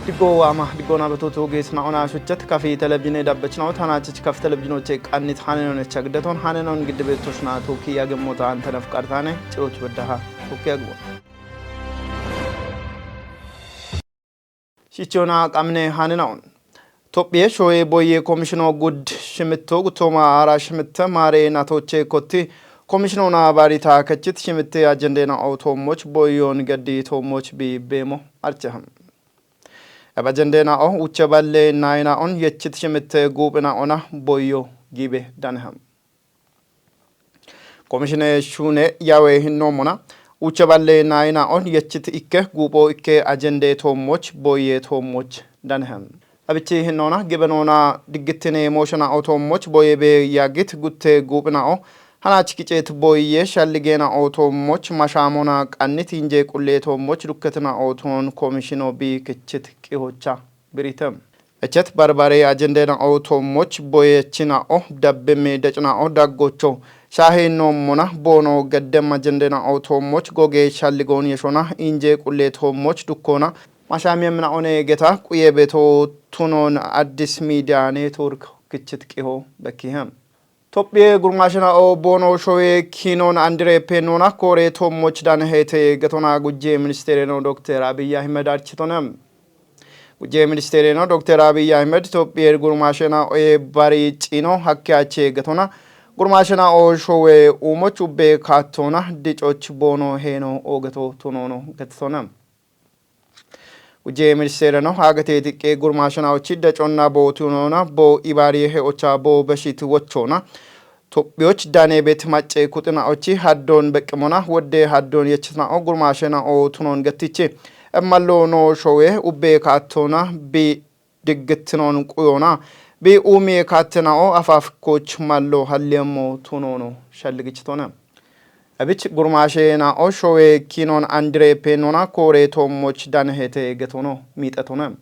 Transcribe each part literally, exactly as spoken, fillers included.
Diggo waama, diggoona betootu geesina ona shuchat kafi telebijine dabbechinaw tanaachich kaf telebijinoche qannit hanenonecha giddaton hanenon giddibe toshna toki yagemota antanaf qartane ciroch beddaha toki yagmo. Shichona qamne hanenawon. Tophiye shoye boye komishino gud shimitto gutoma ara shimitte mare natoche kotti komishinona barita kachit shimitte ajendena otomoch boyon gaddi tomoch bi bemo archaham. Eba jendena o uche balle naina on yechit shimitte gubina ona boyo gibe danham. Komishine shune yawe hinnomona uche balle naina on yechit ikke gubo ikke ajende tomoch boye tomoch danham. Abichi hinnona gibenona diggitine moshana otomoch boye be yagit gutte gubina o hanach kicet boye shalligena otomoch mashamona qannit inje qulle tomoch dukketina oton komishino bi kichit qihocha biritem. Echet barbare ajendena otomoch boyechina o dabbeme decna o daggocho shahe nommona bono gaddem ajendena otomoch goge shalligon yeshona inje qulle tomoch dukkona mashamiyemna one geta quye beto tunon Addis Media Network kichit qiho bekkihem. Tophiye gurmashena o bono showe kinon andire penona kore tomoch dan hete getona gujje ministere no Dokter Abiy Ahmed architonem. Gujje ministere no Dokter Abiy Ahmed Tophiye gurmashena o e bari cino hakke ache getona gurmashena o showe umoch ubbe katona dicoch bono heno o geto tunono getona. Uje ministere no hagate tiqqe gurmashana ochi daconna bo tunona bo ibari he ocha bo beshit wochona. Tophiyoch dane bet macce kuxina ochi haddon beqimona wodde haddon yechitna o gurmashana o tunon gattichi. Emmallo no showe ubbe kattona bi diggittinon quyona bi umie kattena o afaf koch mallo halliyammo tunono shalligichitona. Abich gurmashe na o showe kinon andire penona kore tomoch danhete getono mitetona.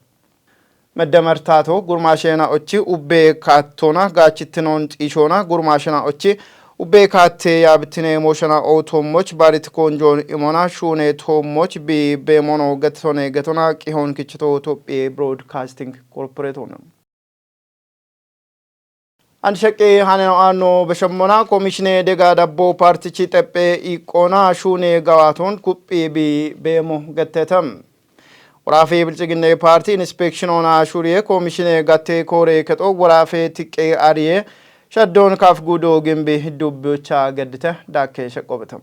Meddemertato gurmashe na ochi ubbe kattona gachittinon xishona gurmashe na ochi ubbe katte yabtine moshana o tomoch barit konjon imona shune tomoch bi bemono getone getona qihon kichito Tophiye Broadcasting Corporate ona. An sheqi haneno anno beshemmona komishine dega dabbo partichi teppe iqona shune gawaton kuphi bi bemo gettetem. Worafe bilxiginne parti inspection ona shuriye komishine gatte kore keto worafe tiqqe ariye shaddon kaf gudo gimbi dubbiyocha geddite dakke sheqqobetem.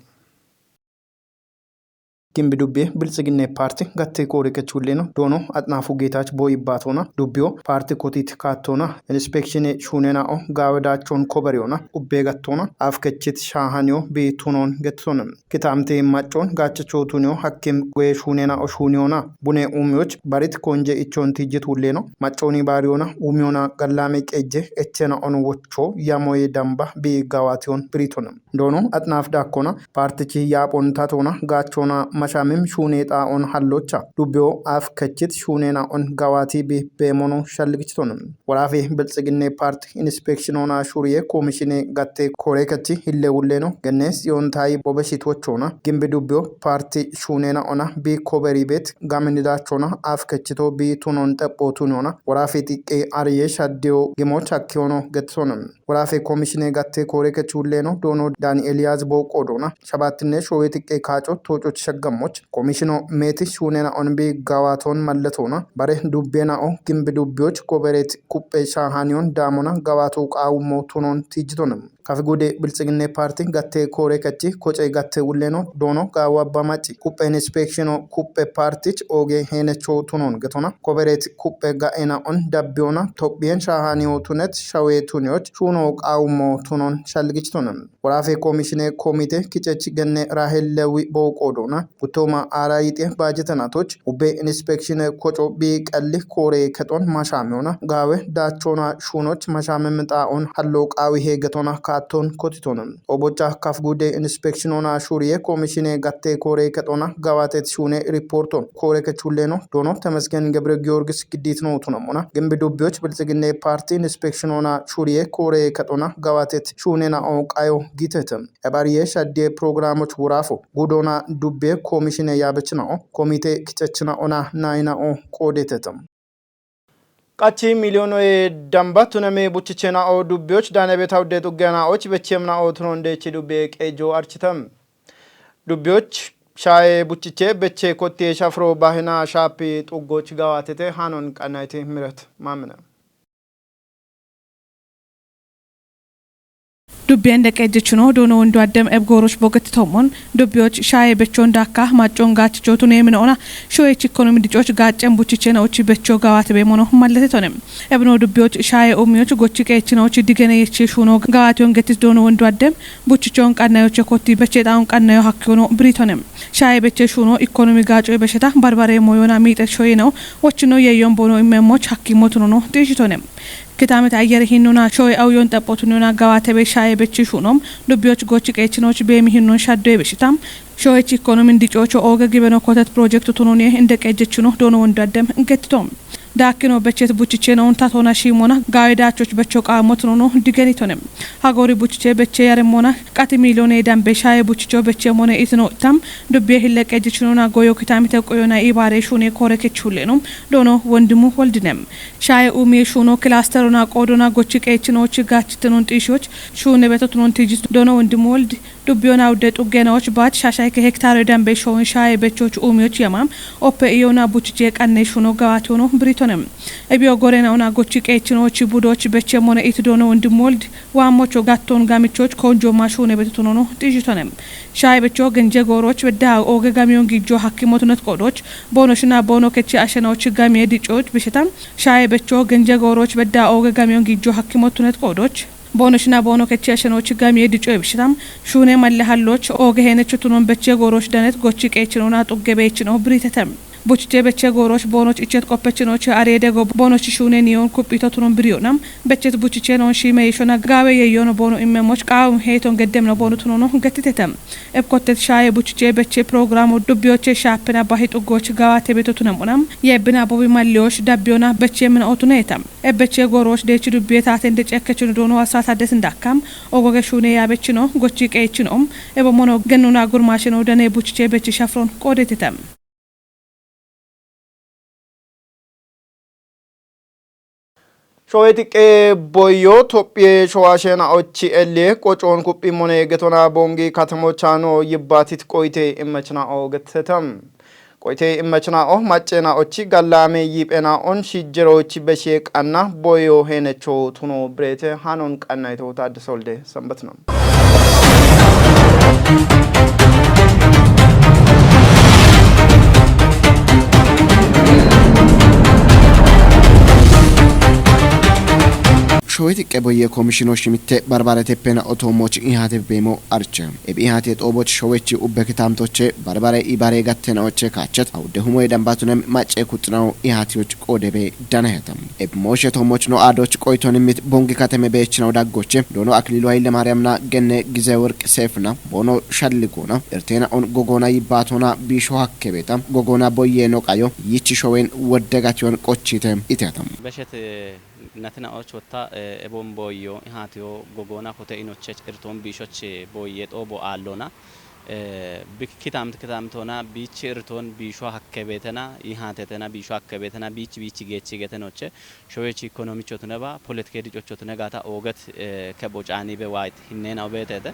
Gimbi dubbiye bilxiginne parti gatte kore kechulleno doono axnaafu geetach boo ibbaatona dubbiyo parti kotit kaattona inspection shunena o gaawedachon koberiona ubbe gattona afkechit shaahaniyo bi tunon gettona. Kitamte maccon gaachacho tuniyo hakkim goye shunena o shuniona bune umiyoch barit konje ichon tijjit wulleno macconi baariyona umiona gallame qejje echena on wocho yamoye damba bi gaawation biritona. Doono axnaaf daakkona partichi yaaphon tatona gaachona mashamim shune xaa'on hallocha dubbiyo af kechit shunena on gawaati bi beemono shalligichitona. Worafe bilxiginne parti inspection ona shuriye komishine gatte kore kechi hille wulleno genne siyon tayi bobeshit wochona gimbi dubbiyo parti shunena ona bi koberi bet gaminidachona af kechito bi tunon xepho tunona worafe tiqqe ariye shaddiyo gimo chakkiyono getona. Worafe komishine gatte kore kechulleno doono Daniel Yaz boo qoodona shabaattinne showe tiqqe kaaco toococh shaggammoch komishino meeti shuunena onbi gawaaton mallatona bare dubbena o gimbi dubbiyoch gobereet kuphe shaahaniyon daamona gawaato qaawummo tunon tijjitona. Kafi gude bilxiginne parti gatte kore kechi koce gatte wulleno doono gaawabba maci kuphe inspekshino kuphe partich ooge heenecho tunon getona gobereet kuphe ga'ena on dabbiyona tophiyen shaahaniyo tunet shawe tuniyoch shuuno qaawummo tunon shalgichitona. Worafe komishine komite kichech genne Rahel Lewi boo qoodona guttoma aara yixe baajetanatoch ubbe inspekshine koco bi qalli kore kexon mashamiyona gaawe daachona shuunoch mashamim xaa'on hallo qaawi heegetona kaatton kotitona. Obocha kaf gude inspekshinona shuriye komishine gatte kore kexona gawatet shuune riporton kore kechulleno doono Temesgen Gebre Giyorgis giddit no tunamona gimbi dubbiyoch bilxiginne parti inspekshinona shuriye kore kexona gawatet shuunena o qayo gitetem. Ebariye shaddiye programoch wurafo gudona dubbe komishine yaabechina o komite kichechina ona nayina o qoodeteta. Qachi miliyoonoye damba tuname buchichena o dubbiyoch danebeta udde xuggeena och bechemna o tunon dechi dubbe qejo architam. Dubbiyoch shaye buchiche beche kotte shafro bahina shapi xuggoch gawatete hanon qannayti miret mamina. Dubbiyen deqejechino doono wondu addem ebgooroch bogetitommon dubbiyoch shaye bechon daakka maccon gaachichotu neeminoona shoyech ikkonomi dicoch gaaccen buchichena och becho gawate beemono malletetonem. Ebno dubbiyoch shaye umiyoch gochi qeechinoch digene yeche shuno gawation getis doono wondu addem buchichon qannayoche kotti beche xaun qannayo hakkiono biritonem. Shaye beche shuno ikkonomi gaacoy besheta barbare moyona miixet shoyeno wochino yeyon boono immemoch hakkimotunono xiishitonem. Kitamete ayyere hinnona shoye awuyon xaphotunona gawatebe shaye bechi shunom dubbiyoch gochi qeechinoch beemi hinnon shaddoye beshitam. Shoyech ikkonomin dicocho ooge gibeno kotet projektu tunoniye inde qejechino doono wondu addem gettitom. Daakkino bechet buchicheno untatona shimona gawe dachoch becho qaamo tunono digenitonem. Hagori buchiche beche yaremona qati miliyone dambe shaye buchicho beche mone itino tam dubbiye hille qejechinona goyo kitamite qoyona ibare shune kore kechuleno doono wondimu woldinem. Shaye umiye shuno kilasterona qoodona gochi qeechinoch gachitenon xiishoch shune betotonon tijis doono wondimu woldi dubbiyona udde xuggenawoch baach shashayke hektare dambe showon shaye bechoch umiyoch yamam oppe iyona buchiche qanne shuno gawatono biritonem. Ebiyo gorena ona gochi qeechinoch budoch beche mone it doono wondimu woldi waammocho gatton gamichoch konjo ma shune betotonono xiishitonem. Shaye becho genje gooroch bedda ooge gamiyon gijjo hakkimotunet qoodoch boono shina boono kechi ashenoch gamiye dicoch beshetam. Shaye becho genje gooroch bedda ooge gamiyon gijjo hakkimotunet qoodoch boono shina boono kechi ashenoch gamiye dicoye beshetam. Shune malle halloch ooge henecho tunon beche gooroch danet gochi qeechinona xugge beechino biritetem. Buchiche beche gooroch boonoch ichet qoppechinoch arede go boonoch shune niyon kuppito tunon biriyonam. Bechet buchiche non shime yishona gawe yeyono boono immemoch qaawun heeton geddemno boono tunono gettitetem. Eb kottet shaye buchiche beche programo dubbiyoche shaapena bahi xuggoch gawate beto tunemonam. Yebbina bobi malliyoch dabbiyona beche mina otunetam. Eb beche gooroch dechi dubbiye taten de cekkechino doono asata des ndakam. Ogoge shune yabechino gochi qeechino ebo mono gennuna gurmasheno dane buchiche beche shafron qodetetem. Showeti qe boyo Tophiye showashena ochi elle qocoon kuphi mone getona bongi katamochano yibbatit qoyte immachna o gettetam. Qoyte immachna o maccena ochi gallame yiphena on shijjero ochi beshe qanna boyo henecho tuno birete hanon qannayto Taddesolde Sanbatna. Showeti qe boye komishino shimitte barbareteppena otoommoch ihate beemo arche. Ebi ihate xooboch showechi ubbe kitamtoche barbare ibare gattena oche kaachet awudde humoye dambatunem macce kuxinawo ihatiyoch qoodebe danahetam. Eb mooshe tomochno aadoch qoyton immit bongi kateme beechnaw daggoche doono Aklilu Hayile Maariyamna genne Gize Worq Seefna boono shalligoona irteena on gogoona yibbaatona biisho hakke beeta gogoona boyyeeno qayo yichi showen wodde gatiyon qochite iteetam. Beshete natina och wotta ebon boyyo ihaatiyo gogoona kote inochech irtoon biishoch boyye xoobo aallona. Bik kitamit kitamitoona biichi irtoon biisho hakke beetena, yihaatetena biisho hakke beetena, biichi biichi geechi getenoche, showechi ikonomichotuneba, poletike dicochotunegata ooget kepho caanibe waayit hinneenao beeteete.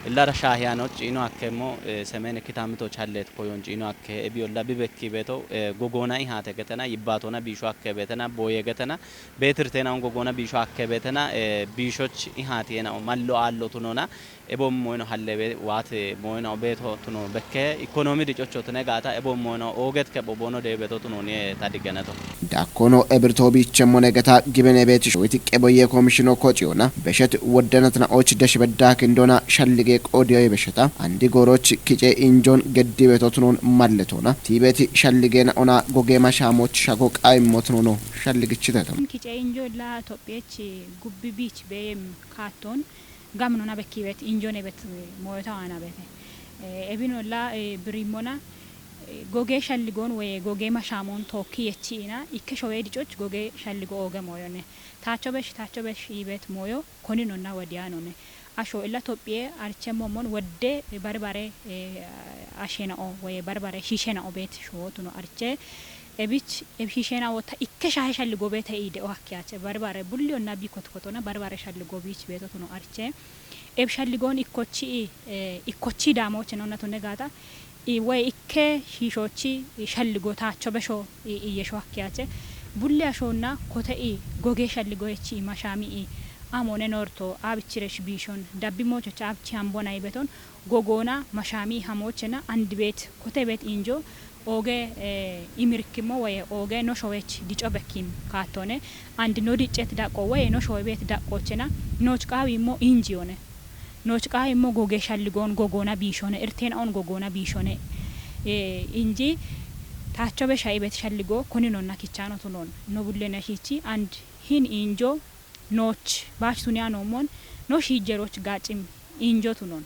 Illara shaahiyano ciino hakkemmo, semeene kitamitoch halleet koyon ciino hakke ebiyolla bibekki beeto, gogoona ihaate getena, yibbaatoona biisho hakke beetena, booye getena, beetirteenaon gogoona biisho hakke beetena, biishoch ihaatiyeenao mallo aallotunona, Ebon moyno hallebe waate moyno beeto tuno bekke ikonomi dicochotune gaata ebon moyno ooget kepho boono deebeto tuno niye tadiggeneto. Dakkono ebirto biichemmo negeta gibene beeti showiti qeboye komishino kociyona beshet woddenatna och desh bedda kindona shallige qodiyoy besheta andi goroch kice injon geddi beto tunon malletona tiibeti shalligena ona gogema shaamoch shago qaimmo tunono shalligichiteto. Kice injo la Tophiyech gubbi biich beyem kaatton Gamnona bekkiibet injonebet moyota waanabete. Ebinolla birimmona goge shalligon woye goge mashamon tookki yechiina ikke showee dicoch goge shalligo ooge mooyone. Taacho besh taacho besh iibet mooyo koninonna wodiyanone. Asho illa Tophiye arche momon wodde barbare ashena'o woye barbare shishena'o beet shootuno arche Ebich, ebishishena wota ikke shahe shalligo beete i de o hakkiyache. Barbare bulli onna bi kotkotona barbare shalligo biich beeto tuno arche. Eb shalligon ikkochi, eh, ikkochi daamoche nonna tunne gaata. I woy ikke shiishochi, i shalligo taacho besho, i, i yesho hakkiyache. Bulli ashonna kote i goge shalligo echi i mashami i amone norto abichire shibishon. Dabbi mochocha abchi hambona i beton. Gogoona mashami hamochena andi beet kote beet injo. Ooge, eh, imirkimo woye ooge no showech dico bekkim kaattone. And no diccet daqqo woye no showe beet daqqochena nooch qaawi immo injiyone. Nooch qaawi immo goge shalligoon gogoona biishone. Irteen aun gogoona biishone. Eh, inji taacho be shayi beet shalligo koninonna kichaano tunon. No bullena shiichi and hin injo nooch baach tuniya noommon no shiijjeroch gaacim injo tunon.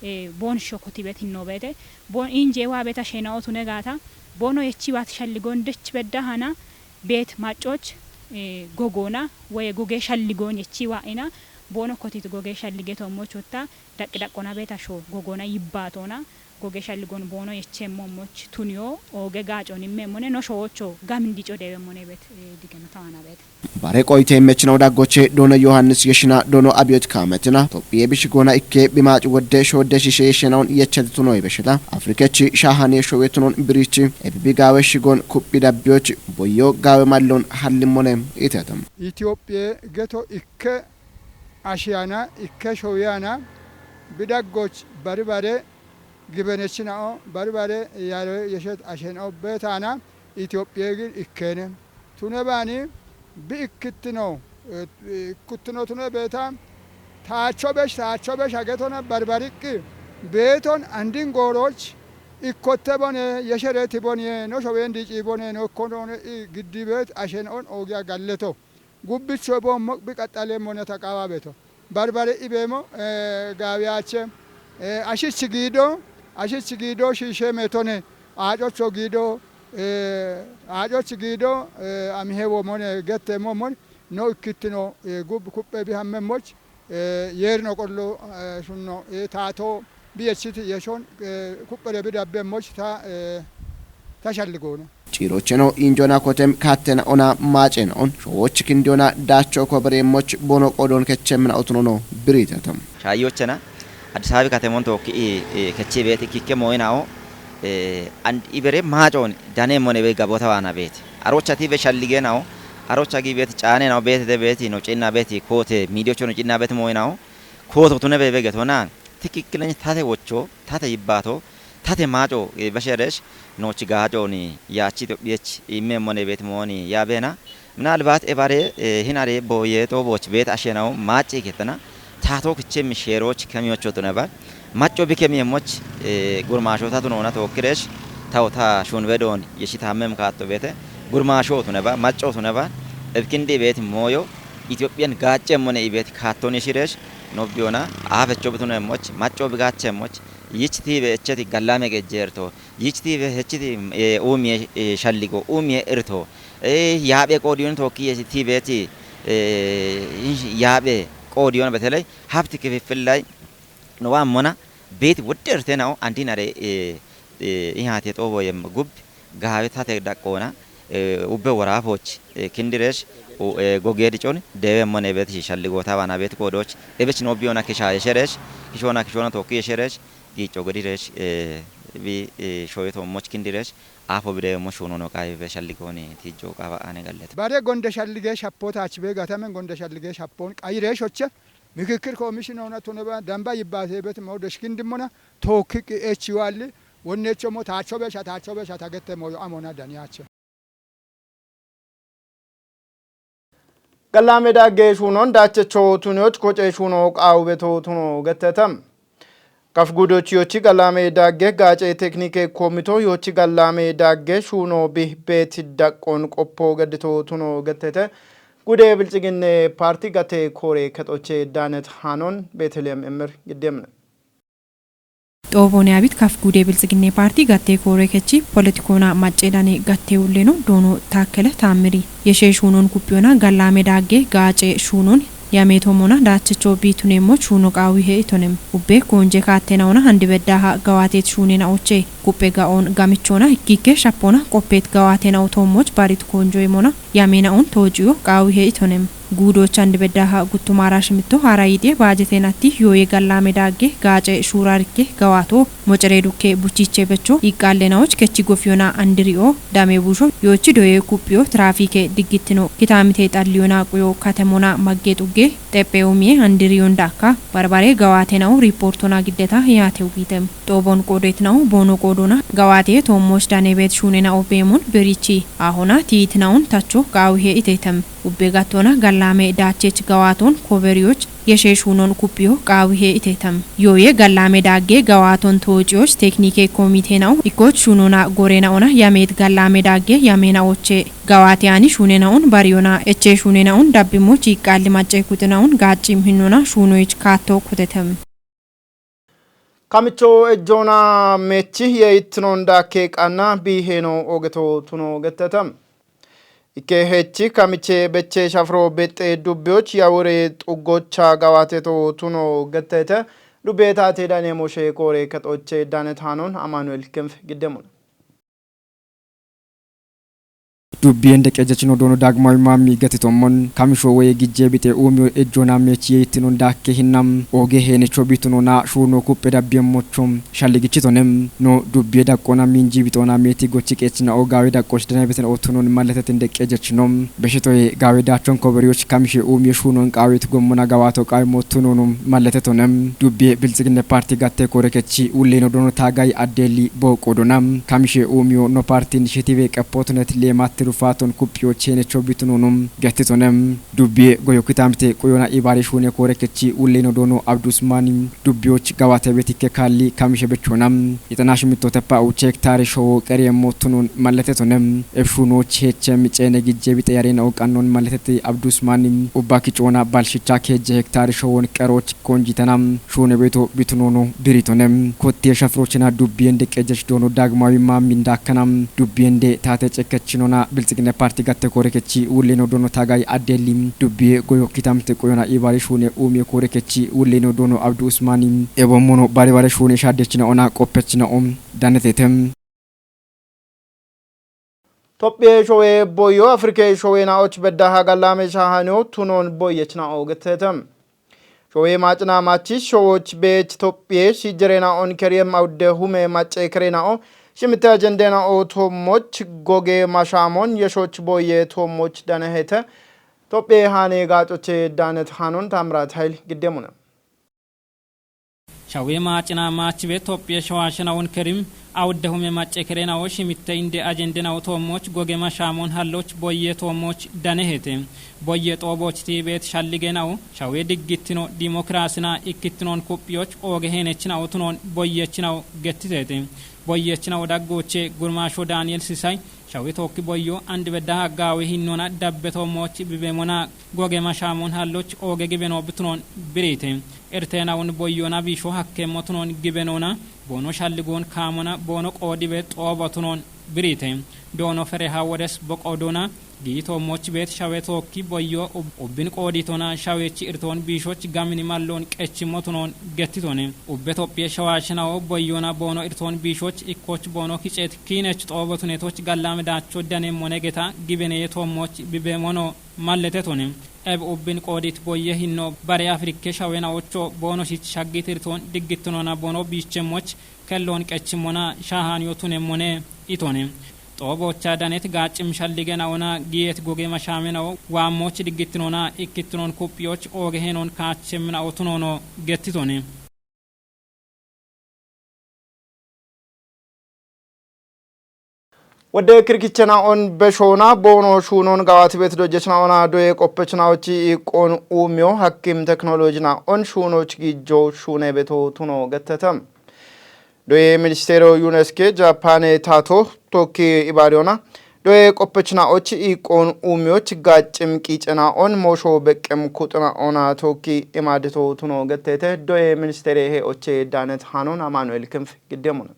Eh, boon shokoti beet hinno beete. Boon inje waa beeta sheena'o tune gaata. Boono yechi waat shalligoon dech bedda hana beet macoch, eh, gogoona woye goge shalligoon yechi waa ina. Boono kotit goge shallige toommo chutta daqqi daqqona beeta sho gogoona yibbaatoona. Goge shalligoon boono yechemmo moch tuniyo ooge gaacon immemmone no shoocho gamindi co deewemmone beet, eh, digeno tawana beet. Bare qoyte mechinaw daggoche doono Yohannis yeshina doono Abiyot kaametina Tophiye bishigoona ikke bimaac wodde shoodde shishe yeshenawon yechati tuno ibesheta. Afrikechi shaahane showe tunon birichi ebibi gaawe shigoon kuphi dabbiyoch boyyo gaawe mallon hallimmone itetam. Itophiye geto ikke ashiyana, ikke showyana, bidaggoch barbare gibenechina'o, barbare yaro yeshet ashena'o beetana, Itophiye gin ikkene. Tune baani bi ikkittino, eh, ikkittino tune beeta, taacho besh, taacho besh agetona barbariqqi, beeton andin gooroch, ikkotte bone, yeshereti bone, no showen dici bone, no ikkonone i giddi beet ashena'on oogiya galleto. Gubbicho boommo bi qaxxaleemmona taqaawa beeto. Barbare ibeemo, eh, gaawiyaache, eh, ashich giido, ashich giido shiishe meetone, aacocho giido, eh, aacoch giido, eh, amihe woomone, getteemmo woomone, no ikkittino, eh, gub-, kuppe bihammemmoch, eh, yeerino qollo, eh, shunno, eh, taato biyechiti yeshon, eh, kuppere bidabbeemmoch ta, eh, ta shalligoona. Ciirocheno injona kotem kaattena ona maacena on, showoch kindiona daacho kobereemmoch bono qoodon kechemna otunono biritetam. Shaayyochena Addis Abebi katemon tookki i, i, kechi beeti kikke mooyinao, eh, and ibere maacoon daneemmone be gabota waana beeti. Arochati be shalligenao, arocha gi beeti caanenao beeti de beeti no cinna beeti koote miidiyocho no cinna beeti mooyinao, kooto tune be be getona, tikikkileny tate wocho, tate yibbaato, tate maaco, eh, besheresh, nooch gaacooni yaachi Itophiyech imeemmone beeti mooni yaabeena. Minalbaat ebare, eh, hinare booye tooboch beet ashenao maaci ketena, taato kichemi sheeroch kemiyocho tuneba, maco bi kemiyemoch, eh, gurmaasho ta tunoona tookkiresh, tawo ta shunbe doon yeshi taamem kaatto beete, gurmaasho tuneba, maco tuneba, ebkindi beeti mooyo, Itophiyan gaacemmone ibeeti kaatton yeshiresh, nobbiyona, aafecho bituneemmoch, maco bi gaachemmoch, yich tiibe echeti gallame gejjeerto, yich tiibe hechiti, eh, uumiye, eh, shalligo, uumiye irto, eh, yaaphe qoodiyon tookki yesi tiibeeti, eh, yaaphe qoodiyon beteley habti kififfil lay no waammona beeti wodde irtenao andinare, eh, eh, ihaate xooboyem gub gaawe tate daqqoona, eh, ubbe woraafoch, eh, kindiresh, u-, eh, gogedicon deeweemmone beeti shalligoota waana beeti qoodooch, ebech nobbiyona kisha yesheresh, kishona kishona tookki yesheresh, giico godiresh, eh, bi, eh, shoyetoommoch kindiresh, aafo bideemmo shuunono qaayebe shalligooni tiijjo qaawa aane galleto. Bare gonde shallige shappo taach be gatamen gonde shallige shappon qayire shoche mikikkir komishinona tuneba damba yibbaate bet moodesh kindimmona tookki qi echi walli wonnecho mo taacho besha, taacho besha tagette mooyo amona daniyache. Gallame dagge shuunon daachecho tunioch koce shuuno qaawu beto tuno gettete. Kaf gudoch yochi gallame dagge gaace teknike komito yochi gallame dagge shuuno bih beeti daqqon qoppo geddito tuno gettete. Gude bilxiginne parti gate koore kexoche daanet hanon Beteliyeem Emir giddemne. Xooboone abit kaf gude bilxiginne parti gatte koore kechi poletikoona macce dane gatte ulleno doono Taakkele Taammiri. Yeshe shuunon guphiyona gallame dagge gaace shuunon yameetoomona daachecho biituneemmo shuuno qaawihe itonem. Ubbe goonje kaattenaona handi beddaha gawaateet shuunena oche. Kuppe ga'oon gamichoona ikkikke shappoona qoppeet gawaatena utoommoch barit koonjoymoona yameena'oon toocuyo qaawihe itonem. Guudoochan dibeddaha guttumaara shimitto haara yixe baajetenatti yooye gallaame daagge gaace shuurarikke gawaato moceree dukke buchiche becho iqqaallenaoch kechi gofiyona andiri'o dame buusho yoochi doye kuphiyo tirafiike diggittino kitaamite xalliyona quyo katemona magge xugge xephe umiye andiriyon daakka barbare gawaatena'o riippoortona giddeta yaate ugiitem. Xoobon qoodeetna'o boono qoodona gawaate toommoch danebeet shuunena'o beemon berichi ahona tiitna'on tacho qaawihe itetem. Ubbe gattona gallaame daachech gawaaton koberiyoch yeshe shuunon kuphiyo qaawihe itetem. Yooye gallaame daagge gawaaton toociyoch teknike komitena'o ikkoch shuunona gorena'ona yameet gallaame daagge yameena'oche gawaate ani shuunena'on bariyona eche shuunena'on dabbimoch iqqaalli macce kuxina'on gaaccim hinnona shuunoyich kaatto kutetem. Kamicho ejjoona mechi yeittinon daakke qanna biiheeno ogeto tuno gettete. Ikke hechi kamiche beche shafiro bexxe dubbiyoch yawure xuggocha gawaateto tuno gettete. Dubbe taate dane moshe koore kexoche dane taanon Amanuel Kinf giddemon. Dubbiyen deqqejechino doono Daagimawi Maammi gatitommon, kamisho woye gijjee bixe uumiyo ejjoona meechi yeittinon daakke hinnam, ooge heenicho bitunona shuuno kuppe dabbiyemmocho shalligichitonem. No dubbiye daqqoona miinji bixoona meeti gochi qeechina'o gaawe daqqoch danebeten oottunon malletetin deqqejechino. Beshitoye gaawe daachon koberiyoch kamishe uumiyo shuunon qaawit gommona gawaato qaawimmo tunonu malletetonem. Dubbiye Bilxiginne Parti gatte koore kechi ulleyno doono taagay addeelli booqo doona. Kamishe uumiyo no partin shetibe qeppotunet leemat tirufaaton kuphiyo cheenecho bitunonu gettitonem. Dubbiye goyo kitaamite quyona ibaari shuune koore kechi ulleyno doono Abdusmaani dubbiyoch gawaate betikke kaalli kamishe bechona. Ixanash mitto teppa uche hektaare showo qeriyemmo tunon malletetonem. Ef shuunoch hechem ceene gijje bixe yareena'o qannon malletete Abdusmaani ubba kicoona balshicha keejje hektaare showon qeroch konjitana shuune beeto bitunono biritonem. Kottiye shafirochena dubbiyen deqqejech doono Daagimawi Maammi daakkana dubbiyende taate cekkechinona Bilxiginne Parti gatte koore kechi ulleyno doono taagay addeelli dubbiye goyo kitaamite quyona ibaari shuune uumiye koore kechi ulleyno doono Abdu Usmaani ebommono bare bare shuune shaddechina'ona qoppechina'o danetete. Tophiye showe boyyo Afrike showe na'och beddaha gallame shahaniyo tunon boyyechina'o gettete. Showe maacina maachi showoch beech Tophiye shi jerena'on keriyem awudde hume macce kerena'o shimitte ajendena'o toommoch goge mashaamon yeshoch boyye toommoch danehete. Tophiye haane gaacoche daanet hanon Taamiraat Hayil giddemuna. Shawee maacina maachibe Tophiye shawaashana'on kerim awudde hume macce kerena'o shimitte inde ajendena'o toommoch goge mashaamon halloch boyye toommoch danehete. Boyye xoobooch tiibeet shalligena'o shawee diggittino dimokiraasina ikkittinon kuphiyoch ooge heenechina'o tunon boyyechina'o gettiteete. Boyyechina'o daggooche gurmaasho Daani'el Sisay shawe tookki boyyo andi bedda haggaawe hinnona dabbe toommoch bibemona goge mashaamon halloch ooge gibeno bitunon biriite. Irteena'on boyyona biisho hakkemmo tunon gibenoona boono shalligoon kaamona boono qoodibe xoobo tunon biriite. Doono fereha wodes boqoodona giitoommoch beet shawe tookki boyyo ub-, ubbin qoodiitona shawechi irtoon biishoch gamini malloon qechimmo tunon gettitone. Ubbe Tophiye shawaashana'o boyyona boono irtoon biishoch ikkoch boono kiceet kiinech xoobo tunetoch gallaame daacho daneemmone geta gibeneye toommoch bibeemono malletetone. Eb ubbin qoodiit boyye hinno bare Afrikke shawena'ocho boono shich shaggit irtoon diggittinona boono biichemmoch kelloon qechimmona shaahaaniyo tunemmone itone. Xooboocha danet gaaccim shalligena'ona giyeet goge mashaamena'o waammoch diggittinona ikkittinon kuphiyoch ooge heenoon kaachemmina'o tunoono gettitone. Wodde kirkichena'on beshoona boono shuunon gawaati beet dojjechina'ona doye qoppechina'ochi iqqoon uumiyo hakkim teknolojina'on shuunoch gijjo shuune beto tuno gettete. Doye ministeero yuneske Japaane taato tokki ibaadiyona doye qoppechina'och iqqoon uumiyoch gaaccim qiicena'on moosho beqqem kuxina'ona tokki imaadeto tuno gettete. Doye ministeere he oche daanet hanon Amanuel Kinf giddemuna.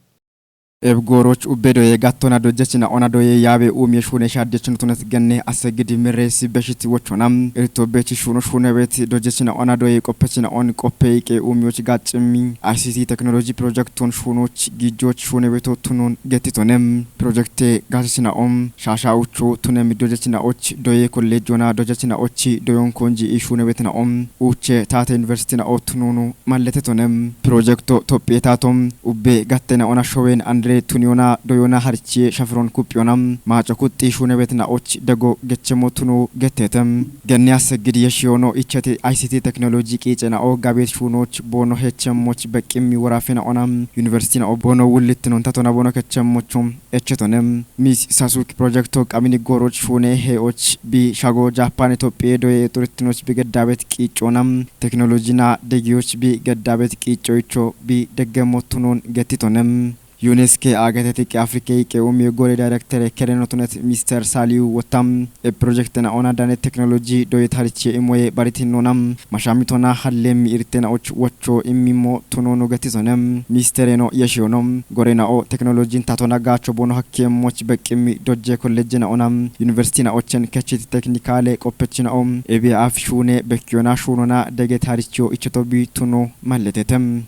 Ebgooroch ubbe doye gattona dojjechina ona doye yaabe umiye shuune shaaddechinutunet genne assegidi mirreesi beshit wochona. Irto bechi shuuno shuune beeti dojjechina ona doye qoppechina on qoppe iqe umiyoch gaccimmi I C T technology projecton shuunoch gijjoch shuune beeto tunun gettitonem. Projekte gaachechina om shaasha ucho tunem dojjechina och doye kollejjona dojjechina ochi doyon konji i shuune beetina om uche taate universityna o tununu malletetonem. Projekto Tophiye taatom ubbe gattena ona showen andre tuniyona doyona harichiye shafiron kuphiyona maaco kuxxi shuune beetina och dego gechemo tunu gettetem. Genne assegidi yeshiyoono icheti I C T technology qiicena o gabet shuunoch boono hechemmoch beqqimmi worafena ona universityna o boono wullittinon tatona boono kechemmochum echetonem. Miss Sasuki projekto qamini gooroch shuune he och bi shago Japan Itophiye doye xurittinoch bi geddabet qiiccona teknolojina degiyoch bi geddabet qiiccoyicho bi deggemo tunun gettitonem. Yuneske aageteti qe Afrike iqe umiye gore dayrektere kerenotunet Mister Saliu wottam e projektena ona dane teknoloji doye tarichiye imoye baritinona mashamitona hallemmi irtena och wocho immimo tununu gettitonem. Mistereno yeshiyoono gorena o teknolojin tatona gaacho boono hakkiye moch beqqimmi dojje kollejjena ona universityna ochen kechiti teknikale qoppechina o ebiye af shuune bekkiyona shuunona dege tarichiyo ichoto bi tunu malletetem.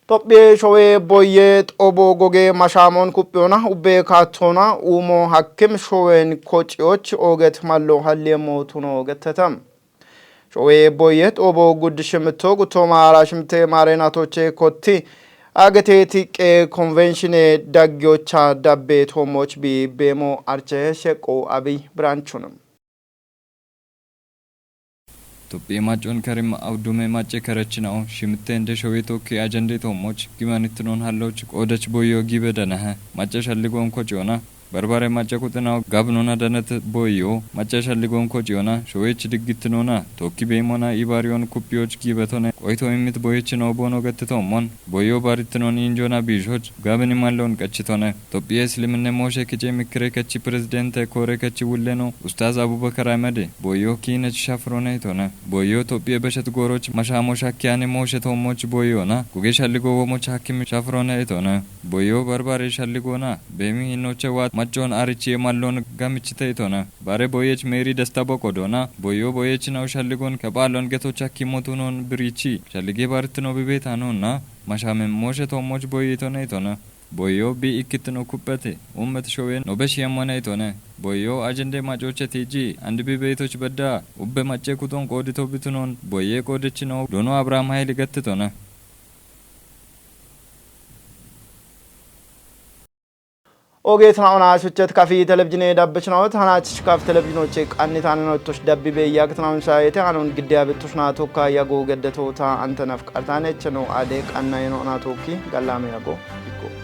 Tophiye showe boye xoobo goge mashamon kuphiyona ubbe kaattona uumo hakkim showen kociyoch ooget mallo halliyemmo tuno getteta. Showe boye xoobo guddi shimmitto guttoma ara shimte maare natoche kotti agete tiqqe konvenshine daggiyocha dabbe toommoch bi beemo arche sheqqo Abiy Biranchunum. Tophiye maccon karim awdume macce karachina'o shimitte inde showe tokki ajande toommoch gimanittinon halloch qoodach boyyo gibe danahe macce shalligon kociyona barbare macce kuxinawo gabnona danet boyyo macce shalligon kociyona showech diggittinoona tokki beymona ibariyon kuppiyoch gibetone qoyto immit boyechino boono gettitommon boyyo barittinon injona biishoch gabini mallon qachitone. Tophiye Isliminne mooshe kice mikkire kechi piresidente koore kechi wulleno Ustaz Abubakar Ahmedi boyyo kiinech shafirone itone. Boyyo Tophiye beshet gooroch mashamo shakkiyani mooshe toommoch boyyona guge shalligo womoch hakkimi shafirone itone. Boyyo barbare shalligona beemi hinnoche waat maccon arichiye mallon gamichite itone. Bare boyech meeri desta boqodona boyyo boyechinaw shalligon kephaalon getoch hakkimotunon birichi shallige barittino bibetanonna mashamen mooshe toommoch boyyo itone itone. Boyyo bi ikkittino kupheti ummet showen no besh yemmone itone. Boyyo ajende macoche tiji andi bi beytoch bedda ubbe macce kuton qoodito bitunon boyye qoodechino dono Abraham Hayli gettitone. Ogeetna ona shuchet kafi televizhine dabbichnawet hanach kaf televizhinoche qannitane nottosh dabbi be yagtna unsa yete anon giddiya bettoshna tokka yago geddetota antanaf qartane cheno ade qanna yeno ona tokki gallame yago ikko.